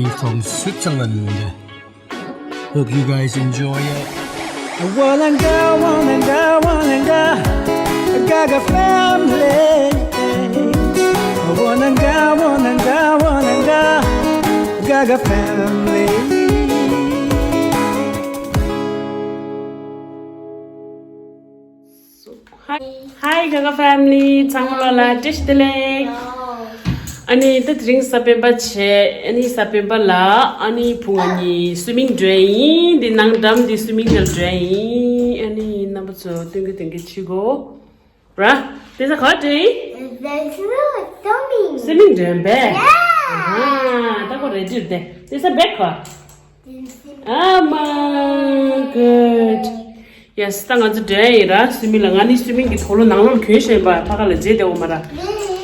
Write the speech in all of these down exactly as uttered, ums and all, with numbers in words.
From Switzerland. Hope you guys enjoy it. Walanga, walanga, walanga, Gaga family. Walanga, walanga, walanga, Gaga family. Hi, Gaga family. ཚང་མ་ལ་བཀྲ་ཤིས་བདེ་ལེགས། ཨ་ནི་ད་དེ་རིང་གཟའ་སྤེན་པ་བྱས། ཨ་ནི་གཟའ་སྤེན་པ་ལ་ཨ་ནི་བུ་ང་གཉིས་སུའི་མིང་འགྲོ་ཡིན། འདི་ནང་འགྲམ་འདི་སུའི་མིང་འགྲོ་ཡིན། ཨ་ནི་རྣམ་པ་ཚོ་སྟོན་གི་སྟོན་གི་བྱེད་གོ་ར། དེ་ས་ག་འགྲོ་ཡིན། There's no swimming. སུའི་མིང་འགྲོ་ཡིན་པས། Yeah. ཨ་ད་ཁོ་རེ་ཌི་རེད། དེ་ས་བེག་ག་ཨ་མ། Good. Yes. ད་ང་ཚོ་འགྲོ་ཡ་ཡིན་ར། སུའི་མིང་ལ། ང་ནི་སུའི་མིང་གི་དོག་ལོ་ནང་ལོགས་གྱོན་བཞིན་པ། ཕ་ག་ལ་བརྗེད་བསྡད་ཡོད་མ་ར།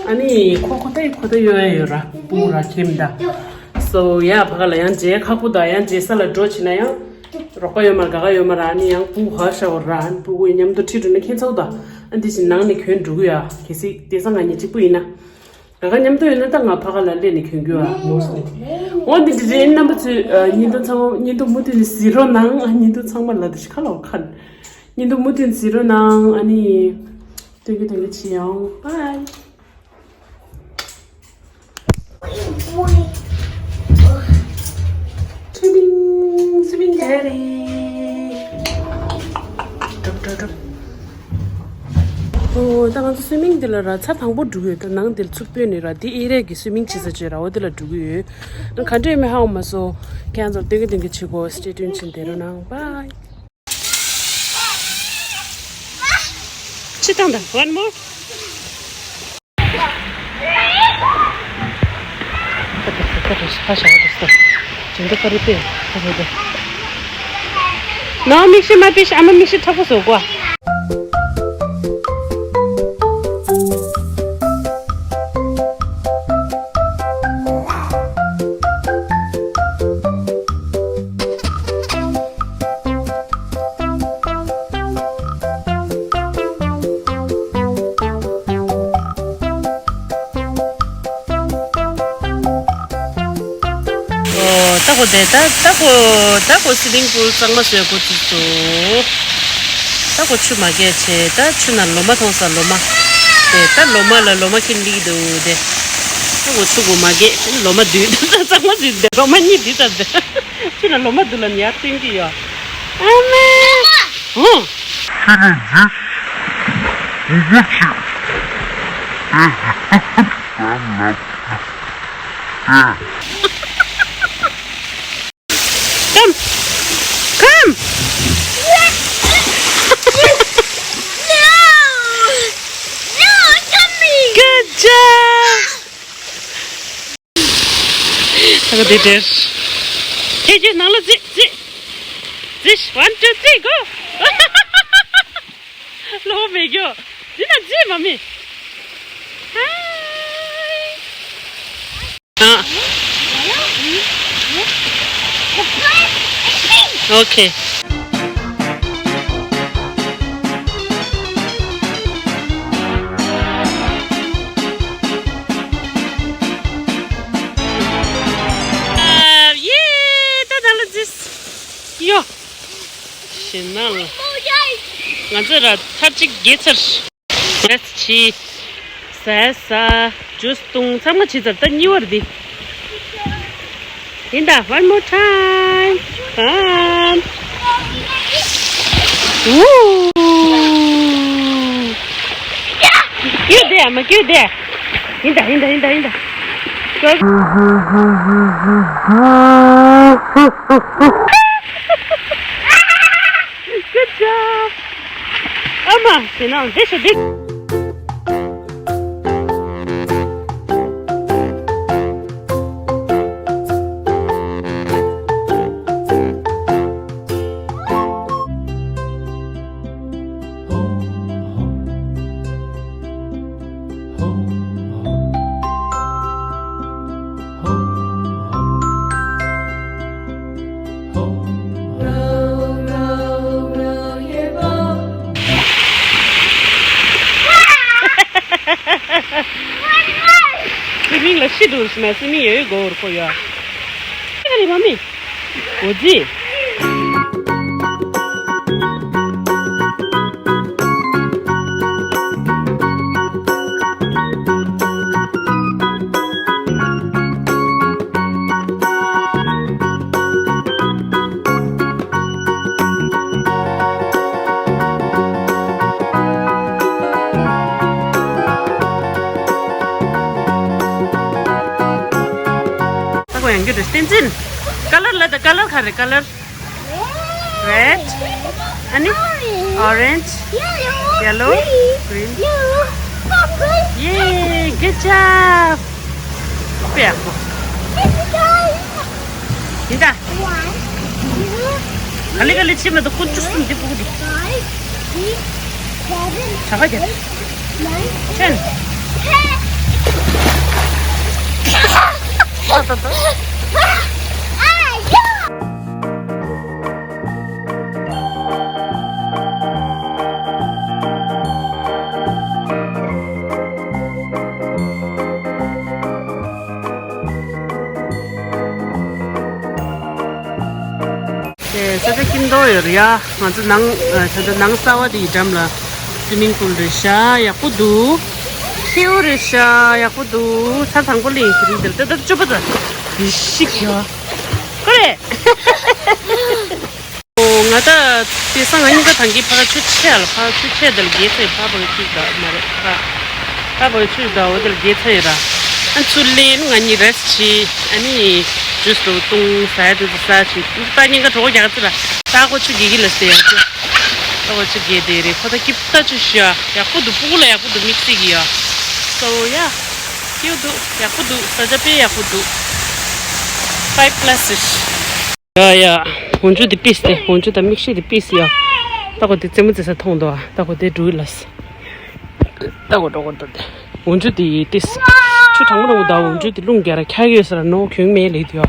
ཨ་ནི་ཁོ་ཁོ་ད་ཡི་ཁོ་ད་ཡོད་ཡ་ཡོད་ར། སྤུ་གུ་ར་ཁྱིམ་ད། So yeah, ཕ་ག་ལ་ཡང་བརྗེད་ཁག་པོ་ད། ཡང་བརྗེད་ས་ལ་འགྲོ་བྱེད་ན་ཡང་རོགས་པ་ཡོད་མ་ར། དགའ་དགའ་ཡོད་མ་ར། ཨ་ནི་ཡང་སྤུ་གུ་ཧ་ཤ་བ་ར། ཨ་ནི་སྤུ་གུ་མཉམ་དུ་ཁྲིད་འགྲོ་ན་ཁྱད་མཚར་ད། ཨ་འདི་བཞིན་ནང་ནས་གྱོན་འགྲོ་གི་ཡ། གལ་སྲིད་དེ་ས་ང་གཉིས་གཅིག་པུ་ཡིན་ན། ང་ག་མཉམ་དུ་ཡོད་ན་ད་ང་ཕ་ག་ལ་སླེབས་ནས་གྱོན་རྒྱུ་ཨ། ནོ་སི་ནི། འོ་འདི་འདི་རེད། རྣམ་པ་ཚོས་ཨ་བརྙན་ཐུང་ཚང་མ། བརྙན་ཐུང་མུ་མཐུད་ནས་གཟིགས་རོགས་གནང་། ཨ་བརྙན་ཐུང་ཚང་མ་ལ་འདི་ཤི་ཁ་ལོ་ཁ། བརྙན་ཐུང་མུ་མཐུད་ནས་གཟིགས་རོགས་གནང་། ཨ་ནི་སྟོན་གི་སྟོན་གི་བྱེད་ཡོང་། Bye. Swimming, swimming daddy. ཨོ་ད་ང་ཚོ་སུའི་མིང་འདི་ལ་ར་ཚར་དང་པོ་འགྲོ་གི་ཡོད། ད་ནང་འདིར་ཚུར་སྤོས་ནས་ར། འདི་ཨེ་རིའི་གི་སུའི་མིང་བྱེད་ས་བྱོས་ར། འོ་འདི་ལ་འགྲོ་གི་ཡོད། ག་འདྲ་ཡོད་མེད་ཧ་གོ་མ་སོང་། ཁྱེད་རང་ཚོར་སྟོན་གི་སྟོན་གི་བྱེད་གོ། Stay tuned བྱས་བསྡད་རོགས་གནང་། Bye. ཅི་བཏང་ད། One more. ནང་མིག་ཤེལ་མ་ཕྱེ། ཨ་མ་མིག་ཤེལ་མཁྲེགས་པོ་བཟོ་དགོས། ཨོ་ད་ཁོ་དེ་ད་ད་ཁོ་ད་ཁོ་སི་ལིང་པུལ་གཙང་མ་བཟོས་གོ་དུས་སུ། ད་ཁོ་ཆུ་མ་རྒྱས་བྱས། ད་ཆུ་ནང་ལོ་མ་མཐོང་ས། ལོ་མ་དེ་ད་ལོ་མ་ལ་ལོ་མ་ཁྱེར་སླེབས་འདུག་དེ། ད་ཁོ་ཆུ་གོ་མ་རྒྱས། ལོ་མ་འདུས། ད་གཙང་མ་འདུས་དེ། ལོ་མ་གཉིས་འདུས་ད་དེ། ཆུ་ནང་ལོ་མ་འདུས་ལ་ཉར་སྟོན་གྱི་ཡོད། ཨ་མ། ཧུང་། Come. Come. No. No, come. Good job. ད་ག་དེ་འདྲས། ཁྱེད་ཀྱིས་ནང་ལ་འཛུལ་འཛུལ་འཛུལ། One, two, three, go. ལོ་མེད་རྒྱུ། འདི་ན་འཛུལ་མ་མི། Hi. ཨ། ཨོ་ཁེ། ཨ་ཡེ། ད་ད་ལ་ཛིས་ཡོ། ཞེ་ན་ལ། ང་ཚོ་ར་ཚར་གཅིག་བརྒྱད་ཚར། Let's cheese. ཟས་ཟ། ཇུས་བཏུང་། ཚང་མ་བྱས་ཚར། ད་གཉིས་པ་རེད་འདི། ཡིན་ད། One more time. Come. Ooh. སྐྱོད་དེ། ཨ་མ་སྐྱོད་དེ། ཡིན་ད། ཡིན་ད། ཡིན་ད། ཡིན་ད། སྐྱོད། Good job. ཨ་མ་དེ་ནང་བསྡད་ཤོག་འདི། སི་མིང་ལ་ཤི་འདུག་ཟེར་ན། སི་མིང་ཡོད་ཡོད་གོ་བར་ཁོ་ཡོད། ཨེ་མ་མི། འོ་ཙི། ད་ཁོ་ཡང་རྒྱུ་འདྲ་བསྟན་འཛིན། ཀ་ལར་ལ་ད་ཀ་ལར་ག་རེ་ཀ་ལར། Red. ཨ་ནི། Orange. Yellow. Green. Yay! Good job. དཔེ་ཡག་པོ། ཡིན་ད། ག་ལེ་ག་ལེ་ཕྱིན་མ་གཏོགས་ཁོ་བཅུ་གསུམ་འདི་ཕྲུ་གུ་འདི། གྲྭ་པ་རྒྱབ། ཆེན། ཨ་ད་ད། དེ་ས་ཆ་སྐྱིད་མདོག་ཡོད་རེད་ཡ། ང་ཚོ་ནང་ད་ལྟ་ནང་གསར་བ་དེ་ཡི་འགྲམ་ལ་སུའི་མིང་པུལ་རེད་ཤག་ཡག་པོ་འདུག་ཁྱེའུ་རེད་ཤག་ཡག་པོ་འདུག་ཆ་དང་པོ་ལ་ཡིན་ཁྱེད་རིང་དེར་ལྟ་ལྟ་བཅུ་པ་ཙམ་ཡི་ཤིག་ཡོད། ཁོ་རེད། ཨོ་ང་ད་དེ་སང་ང་གཉིས་ཀ་ཐང་གི་ཕ་ག་ཆུ་ཆེ་ལ་ཕ་ཆུ་ཆེ་དལ་རྒྱས་ཚེ་ཕ་བ་ཆུ་ད་མ་རེད་ཕ་ཕ་བ་ཆུ་ད་འོ་དལ་རྒྱས་ཚེ་ར། ཨ་ཚུར་ལེན་ང་གཉིས་རེ་སི་ཆི་ཨ་ནི་ཇུས་རུ་བཏུང་ཟ་ཡ་དེ་ཚོ་ཟ་ཆི་ད་གཉིས་ཀ་གྲོགས་རྒྱག་ཚེ་ར། ད་གོ་ཆུ་གི་གི་ལ་སྟེ་ཡ་ཆུ་ད་གོ་ཆུ་གི་དེ་རེད་ཁོ་ད་སྐྱིད་ད་ཆུ་ཤ་ཡག་པོ་འདུག་སྤུ་གུ་ལ་ཡག་པོ་འདུག་དམིགས་བསལ་གི་ཡ། སོ་ཡ་སྐྱིད་འདུག་ཡག་པོ་འདུག་ས་ཆ་དཔེ་ཡག་པོ་འདུག five plus ཡ་ཡ། འོ་ཆུ་དེ་པིས་ཏེ། འོ་ཆུ་དང་མིག་ཤེལ་དེ་པིས་ཡ། ད་གོ་དེ་རྩེད་མོ་རྩེ་ས་མཐོང་དོ། ད་གོ་དེ་འགྲོ་ལ། ད་གོ་འགྲོ་གོ་འགྲོ་དེ། འོ་ཆུ་དེ་ཏིས། ཆུ་གྲང་མོ་གྲང་མོ་ད་འོ་ཆུ་དེ་རླུང་རྒྱག་ར་ཁྱག་ཡོད་ས་ར་ནོ་གྱོན་མེད་ལེ་དེ་ཡ།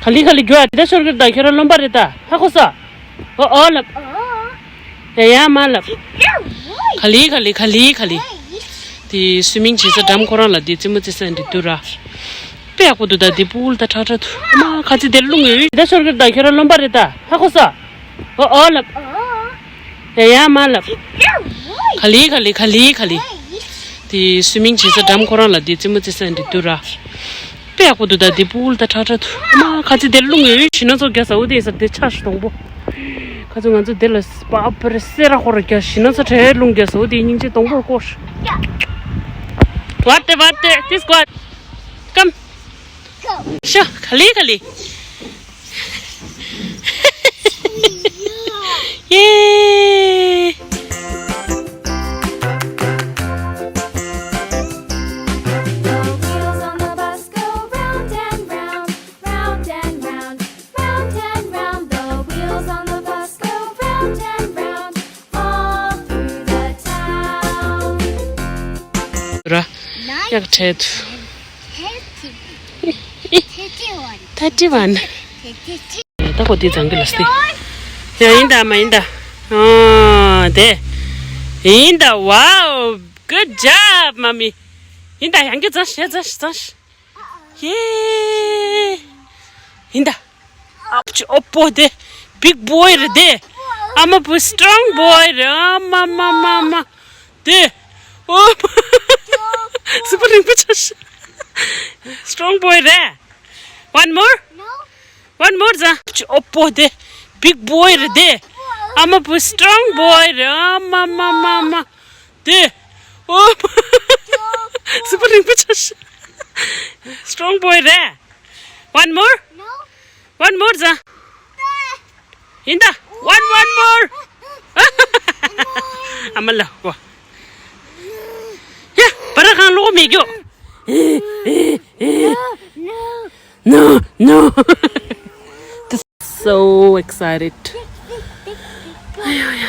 ག་ལི་ག་ལི་རྒྱུ་ཨ་དེ་ད་ཤོར་གི་ད་ཁྱོད་ར་རློན་པ་རེད་ད་ཧ་གོ་ས། ཨོ་ཨོ་ལབ། ཡ་ཡ་མ་ལབ། ག་ལི་ག་ལི་ག་ལི་ག་ལི། དེ་སུའི་མིང་བྱེད་ས་འགྲམ་ཁོ་རང་ལ་དེ་རྩེད་མོ་རྩེ་ས་འདི་འདུག་ར། དཔེ་ཡག་པོ་འདུག་ད་འདི་པུལ་ད་ཁྲག་ཁྲག་འདུག་ཨ་མ་ཁ་ཚི་དེར་རླུང་ཡོད་ད་ཤོར་གི་ད་ཁྱོད་ར་རློན་པ་རེད་ད་ཧ་གོ་ས། ཨོ་ཨོ་ལབ། ཡ་ཡ་མ་ལབ། ག་ལི་ག་ལི་ག་ལི་ག་ལི། དེ་སུའི་མིང་བྱེད་ས་འགྲམ་ཁོ་རང་ལ་དེ་རྩེད་མོ་རྩེ་ས་འདི་འདུག་ར། དཔེ་ཡག་པོ་འདུག་ད་འདི་པུལ་ད་ཁྲག་ཁྲག་འདུག་ཨ་མ་ཁ་ཚི་དེར་རླུང་ཡོད་ཞི་ན་ཚོ་རྒྱ་ས་འོ་དེ་ས་དེ་ཆ་ཞིག་དང་པོ། ཁ་ཚོ་ང་ཚོ་དེ་ལ་སྤ་པར་སེ་ར་ཧོ་ར་རྒྱ་ཞི་ན་ཚོ་གྲལ་རླུང་རྒྱ་ས་འོ་དེ་སྙིང་རྗེ་དང་པོར་བསྐོར། What the, what the, this squad. Come. Go. Sure, ག་ལི་ག་ལི། Yay! The wheels on the bus go round and round, round and round, round and round. The wheels on the bus go round and round, all through the town. ར། ཡག་འཕྲད། Thirty-one. Thirty-one. ད་གོ་དེ་བཟང་གི་ལ་སྟེ། ཡ་ཡིན་ད་མ་ཡིན་ད། ཨ་དེ། ཡིན་ད། Wow, good job, mommy. ཡིན་ད་ཡང་གི་བཟང་ཞེ་བཟང་ཞེ་བཟང་ཞེ། ཡེ། ཡིན་ད། ཨ་ཕྱི་ཨོ་པོ་དེ། big boy རེད་དེ། I'm a strong boy རེད། ཨ་མ་མ་མ་མ། དེ། ཨོ། སུ་པར་རིང་པོ་ཆ་ཤི། Strong boy རེད། One more? No. One more ཟ། ཨོ་པོ་དེ། big boy རེད་དེ། I'm a strong boy རེད། ཨ་མ་མ་མ་མ། དེ། ཨོ། སུ་པར་རིང་པོ་ཆ་ཤི། Strong boy རེད། One more? No. One more ཟ། ཡིན་ད། One, one more. ཨ་མ་ལ་གོ། ཡ། བར་གང་ལོག་མེད་རྒྱུ། No, no. No, no. So excited. ཨ་ཡ་ཡ།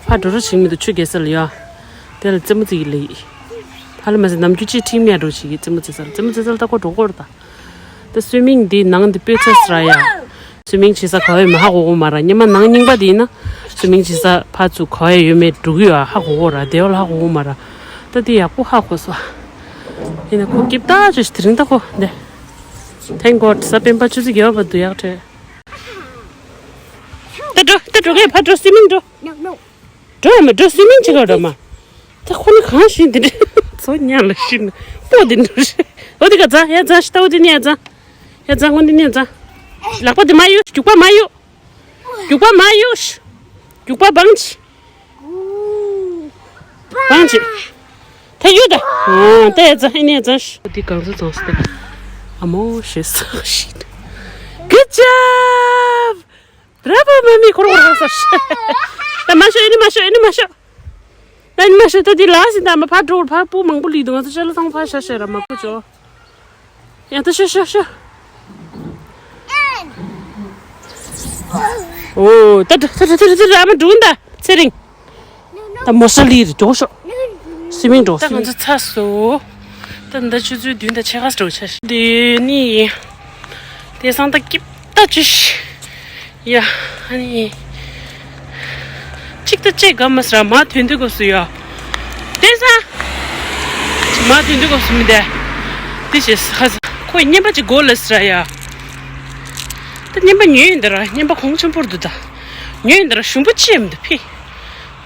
ཕ་འགྲོ་རུ་ཞིག་མི་འདུག་ཆུ་རྒྱལ་ས་ལ་ཡ། དེ་ལ་རྩེད་མོ་རྩེ་གི་ལེ། ཧ་ལ་མ་ཟེར་ནམ་རྒྱུན་ཅིག་ཁྲིམས་ཡ་འགྲོ་ཞིག་གི་རྩེད་མོ་རྩེ་ས་ལ་རྩེད་མོ་རྩེ་ས་ལ་ད་ཁོ་འགྲོ་གོ་ར་ད། ད་སུའི་མིང་འདི་ནང་འདི་སྤོས་ཚ་སི་ར་ཡ། སུའི་མིང་བྱེད་ས་ག་བས་མི་ཧ་གོ་གོ་མ་ར་སྙེ་མ་ནང་རྙིང་པ་འདི་ཡིན་ན། སུའི་མིང་བྱེད་ས་ཕ་ཚུ་ག་བས་ཡོད་མེད་འགྲོ་གི་ཡོད་ཧ་གོ་གོ་ར་དེ་བ་ལ་ཧ་གོ་གོ་མ་ར། ད་འདི་ཡག་པོ་ཧ་གོ་སོ། ཡིན་ན་ཁོ་སྐྱིབ་ད་ཅོ་ཞིག་དེ་རིང་ད་ཁོ་འདི། Thank God. ས་སྤེན་པ་ཆུ་ཚོད་བརྒྱད་པ་བར་དུ་ཡག་འཕྲད། ད་འགྲོ། ད་འགྲོ་གས་ཕར་འགྲོ། སུའི་མིང་འགྲོ། No, no. འགྲོ་ཡ་མ་འགྲོ། སུའི་མིང་བྱེད་ག་འགྲོ་མ། ད་ཁོ་ནི་གང་ཤེས་འདི་འདྲ་ཚོ་ཉག་ལ་ཤི་ན་པོ་འདི་འགྲོ་ཤི། འོ་འདི་ག་ཙ་ཡ་ཙ་ཤི་ཏའོ་འདི་ནི་ཡ་ཙ། ཡ་ཙ་ངོ་འདི་ནི་ཡ་ཙ། ལག་པ་འདི་མ་གཡུག་རྒྱུག་པ་མ་གཡུག་རྒྱུག་པ་མ་གཡུག་རྒྱུག་པ་བང་ཆི། བང་ཆི། ད་གཡུག་ད། ཨོ་ད་ཡ་ཙ་ཨི་ནི་ཡ་ཙ་ཤི། འདི་གང་ཚོ་ཙང་སྟེ། ཨ་མོ་ཤི་ས་ཤི། Good job. Bravo, mommy. ཁོར་ཁོར་ཧ་ས་ཤ། ད་མ་ཤོ་ཨེ་ནི་མ་ཤོ་ཨེ་ནི་མ་ཤོ། ད་ཨེ་ནི་མ་ཤོ། ད་འདི་ལ་སི་ད་མ་ཕ་འགྲོ་བར་ཕ་པུ་མང་པོ་ལི་འདུག་ང་ཚོ་ཤ་ལ་ཚང་ཕ་ཤ་ཤ་ར་མ་པུ་ཅོ། ཡ་ད་ཤོ་ཤོ་ཤོ། ཨོ་ད་ད་ད་ད་ད་ཨ་མ་འགྲོ་ད་ཚེ་རིང་། ད་མོ་ས་ལི་རི་འགྲོ་ཤོག་སི་མིང་འགྲོ། ད་ང་ཚོ་ཚར་སོང་། ད་ད་ཆུ་ཚོད་བདུན་དང་ཕྱེད་ཀ་འགྲོ་ཆ་ཤི། འདི་ནི། དེང་སང་ད་སྐྱིད་ད་ཅི་ཤི། ཡ། ཨ་ནི། གཅིག་ད་ཅེ་ག་མ་སི་ར་མ་ཐོན་དུས་སྐབས་སུ་ཡ། དེང་སང་། མ་ཐོན་དུས་སྐབས་སུ་མི་འདས། དེ་ཞེས་ཁ་ས་ཁོས་བརྙན་པ་ཅིག་གོ་ལ་སི་ར་ཡ། ད་བརྙན་པ་ཉོས་ཡིན་ད་ར་བརྙན་པ་གོང་ཆེན་པོར་འདུག་ད། ཉོས་ཡིན་ད་ར་ཞུམ་པོ་ཅི་ཡིན་ད་ཕི།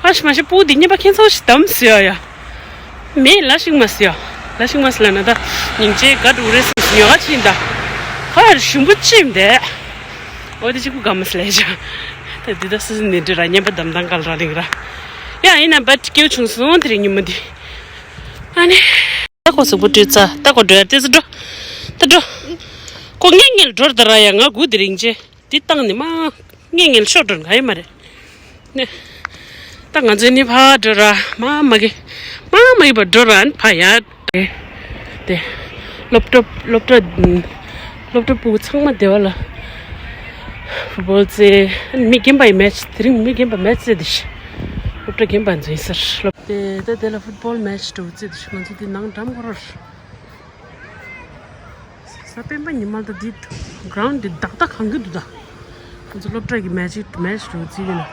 ཨ་ཤི་མ་ཤི་པུ་འདི་བརྙན་པ་ཁྱེད་ཚོ་ཞིག་དམ་སི་ཡ་ཡ། མེད་ལ་ཤིག་མ་སི་ཡ། ལ་ཤིག་མ་སི་ལ་ན་ད། སྙིང་རྗེ་དགའ་འགྲོ་རེད་སི་ཉོ་ག་ཕྱིན་ད། ཧ་ཡ་ཞུམ་པོ་ཅི་ཡིན་ད། འོ་དེ་གཅིག་པུ་དགའ་མ་སི་ལས་བྱ། ད་འདི་ད་སི་སི་ནི་འདྲི་ར་བརྙན་པ་དམ་དང་ག་ལ་ར་རིང་ར། ཡ་ཡིན་ན་བད་སྐྱེའུ་ཆུང་སོང་དེ་རིང་ཉི་མ་འདི། ཨ་ནི། ད་ཁོ་སུ་བུ་བྲོས་ཚ་ད་ཁོ་འགྲོ་ཡ་དེ་སུ་འགྲོ། ད་འགྲོ། ཁོ་ངེད་ངེད་འགྲོར་ད་ར་ཡ་ང་དགུ་དེ་རིང་ཅེ། འདི་བཏང་ནི་མ། ངེད་ངེད་ཤོར་འགྲོ་ག་ཡི་མ་རེད། ནས། ད་ང་ཚོའི་ནི་ཕ་འགྲོ་ར་མ་མ་གི། མ་མ་གི་བ་འགྲོ་ར་ཕ་ཡ། དེ། སློབ་གྲྭ་སློབ་གྲྭ། སློབ་གྲྭ་ཕྲུ་གུ་ཚང་མ་སྡེ་བ་ལ། ཕུཊ་བོལ་རྩེ། མི་རྒན་པ་ཡི་མེ་ཆི་དེ་རིང་མི་རྒན་པ་མེ་ཆི་རྩེ་དེ་ཤི། སློབ་གྲྭ་རྒན་པ་འཛིན་སར་སློབ། དེ་ད་དེ་ལ་ཕུཊ་བོལ་མེ་ཆི་འགྲོ་རྩེ་དེ་ཤི་ང་ཚོ་དེ་ནང་འགྲམ་ཁོ་རར། ས་སྤེན་པ་ཉི་མ་ད་འདི་གྷ་རའུན་ཌི་འདི་ཏག་ཏག་གང་གི་འདུག་ད། ང་ཚོ་སློབ་གྲྭ་གི་མེ་ཆི་མེ་ཆི་འགྲོ་རྩེ་གི་ན།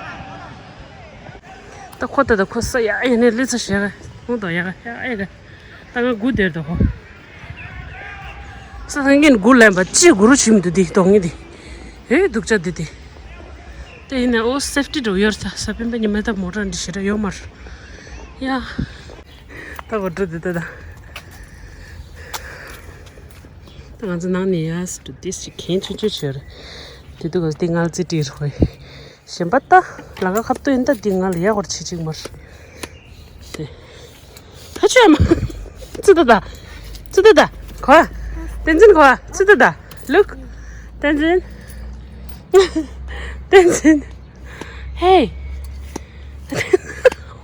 ད་ཁོ་ད་ད་ཁོ་ས་ཡ་ཡ་ནས་ལི་ཚ་ཞེ་ག་ཧོང་དང་ཡ་ག་ཡ་ཡ་ག་ད་ང་དགུ་དེར་ད་ཧོ། ས་ཐང་གིན་དགུ་ལན་པ་ཅི་དགུ་རུ་ཆིམ་དུ་དེ་གཏོང་ངེ་དེ། ཧེ་སྡུག་ཅག་དེ་དེ། དེ་ཡིན་ན་ཨོ་སེབ་ཊི་འགྲོ་ཡོར་ཚ་ས་སྤེན་པ་ཉི་མ་ད་མོ་ཊ་འདི་ཞེ་དྲག་ཡོད་མར། ཡ། ད་གོ་འགྲོ་དེ་ད་ད། ད་ང་ཚོ་ནང་ནས་ཡ་སི་ཏུ་དེ་ཞིག་གན་ཆུང་ཆུང་ཆོས་རེད། དེ་དུ་གོ་དེ་ངལ་རྩེ་བྲིས་རོགས། གཞན་པ་ལྟ། ལ་ཁ་ཁབ་ཏུ་ཡིན་ད་འདི་ང་ལ་ཡག་པར་བྱེད་ཅིག་མར། དེ། ཁ་ཆུ་ཡ་མ། ཙི་ད་ད། ཙི་ད་ད། གོ་ཨ། བསྟན་འཛིན་གོ་ཨ། ཙི་ད་ད། Look. བསྟན་འཛིན། བསྟན་འཛིན། Hey.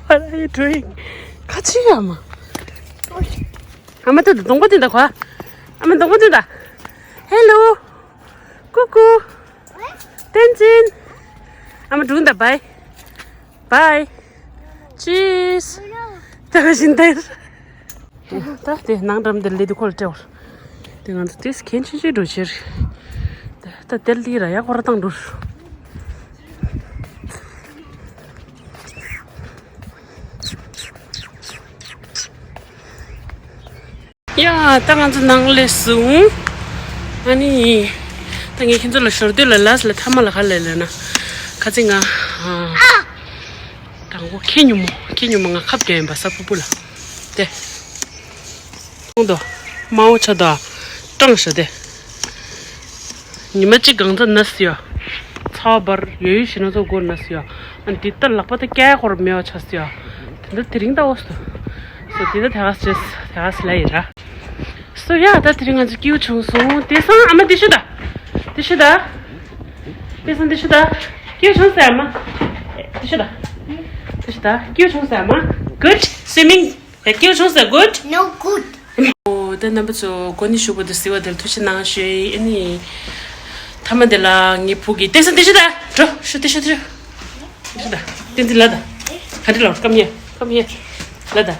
What are you doing? ཁ་ཆུ་ཡ་མ། ཨ་མ་ད་ད་གདོང་པ་དེ་ད་གོ་ཨ། ཨ་མ་གདོང་པ་དེ་ད། Hello. ཀུ་ཀུ། བསྟན་འཛིན། ཨ་མ་འགྲོ་ད། Bye. Bye. Cheers. ད་ག་བཞིན་དེར། ད་དེ་ནང་འགྲམ་དེར་ལེ་དུ་ཁོལ་སྤྲེའུར། དེ་ང་ཚོ་དེས་གན་ཆེ་ཆེ་འགྲོ་ཕྱིར། ད་དེར་ལི་ར་ཡ་ཁོ་ར་བཏང་འགྲོ། ཡ། ད་ང་ཚོ་ནང་ལས་སོང་། ཨ་ནི། ད་ངས་ཁྱེད་ཚོ་ལ་ཞོར་དུས་ལ་ལས་ལ་ཐ་མ་ལ་ཁ་ལས་ལས་ན། ཁ་ཚིག་ང་། ཨ། དང་པོ་ཁྱེད་ཉུང་མོ་ཁྱེད་ཉུང་མོ་ང་ཁབ་རྒྱག་ཡིན་པ་ས་ཕུ་ཕུ་ལ། དེ། ཁོང་དུ། མའོ་ཆ་དོ། ཀྲང་ཤོ་དེ། ཉི་མ་གཅིག་གང་ཚ་ན་སི་ཡ། ཚ་བར་ཡོད་ཡོད་ཞིག་ན་ཚོ་སྒོ་ན་སི་ཡ། ཨ་འདི་ལྟར་ལག་པ་ད་སྐྱ་ཁོར་མེ་བ་ཆ་སི་ཡ། དེ་འདྲ་དེ་རིང་ད་འོ་སོ། སོ་དེ་ད་དེ་ག་སི་དེ་ག་སི་ལ་ཡིན་ར། སོ་ཡ་ད་དེ་རིང་ང་ཚོ་སྐྱིའུ་བྱུང་སོང་དེ་སང་ཨ་མ་དེ་ཤུ་ད། དེ་ཤུ་ད། དེ་སང་དེ་ཤུ་ད། སྐྱིའུ་བྱུང་སོང་ཨ་མ། དེ་ཤུ་ད། དེ་ཤུ་ད་སྐྱིའུ་བྱུང་སོང་ཨ་མ། Good swimming. ད་སྐྱིའུ་བྱུང་ས་good? No good. ཨོ་ད་རྣམ་པ་ཚོ་གོ་ནི་ཞུ་བ་དང་གཟིགས་པ་དེར་ཐུགས་རྗེ་གནང་ཞུ་ཡིན། ཨ་ནི། ཐ་མ་དེ་ལ་ངའི་བུ་གིས་བསྟན་ས་དེ་ཤུ་ད། འགྲོ་ཤུ་དེ་ཤུ་དེ་ཤུ། དེ་ཤུ་ད། བསྟན་འཛིན་ལ་ད། ག་འདྲི་ལ་come here, come here. ལ་ད།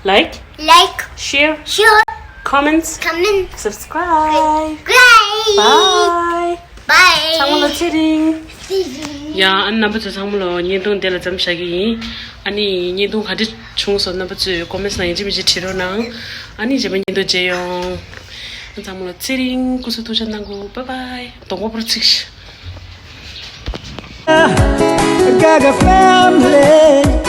Like. Like. Share. Share. Comments. Comment. Subscribe. Subscribe. Bye. Bye. ཚང་མ་ལ་ཚེ་རིང་། ཚེ་རིང་། ཡ་ཨ་རྣམ་པ་ཚོ་ཚང་མ་ལ་བརྙན་ཐུང་དེ་ལ་མཚམས་བཞག་གི་ཡིན། ཨ་ནི་བརྙན་ཐུང་ག་འདྲ་བྱུང་སོང་རྣམ་པ་ཚོས་ཀོ་མེན་ཊི་ནང་ཡིན་གཅིག་མིན་གཅིག་བྲིས་རོགས་གནང་། ཨ་ནི་རྗེས་མ་བརྙན་ཐུང་མཇལ་ཡོང་། ཚང་མ་ལ་ཚེ་རིང་སྐུ་གཟུགས་ཐུགས་ཅག་གནང་གོ། བཱའི་བཱའི། གདོང་པ་པོར་ཚིགས་ཤིག Gaga family.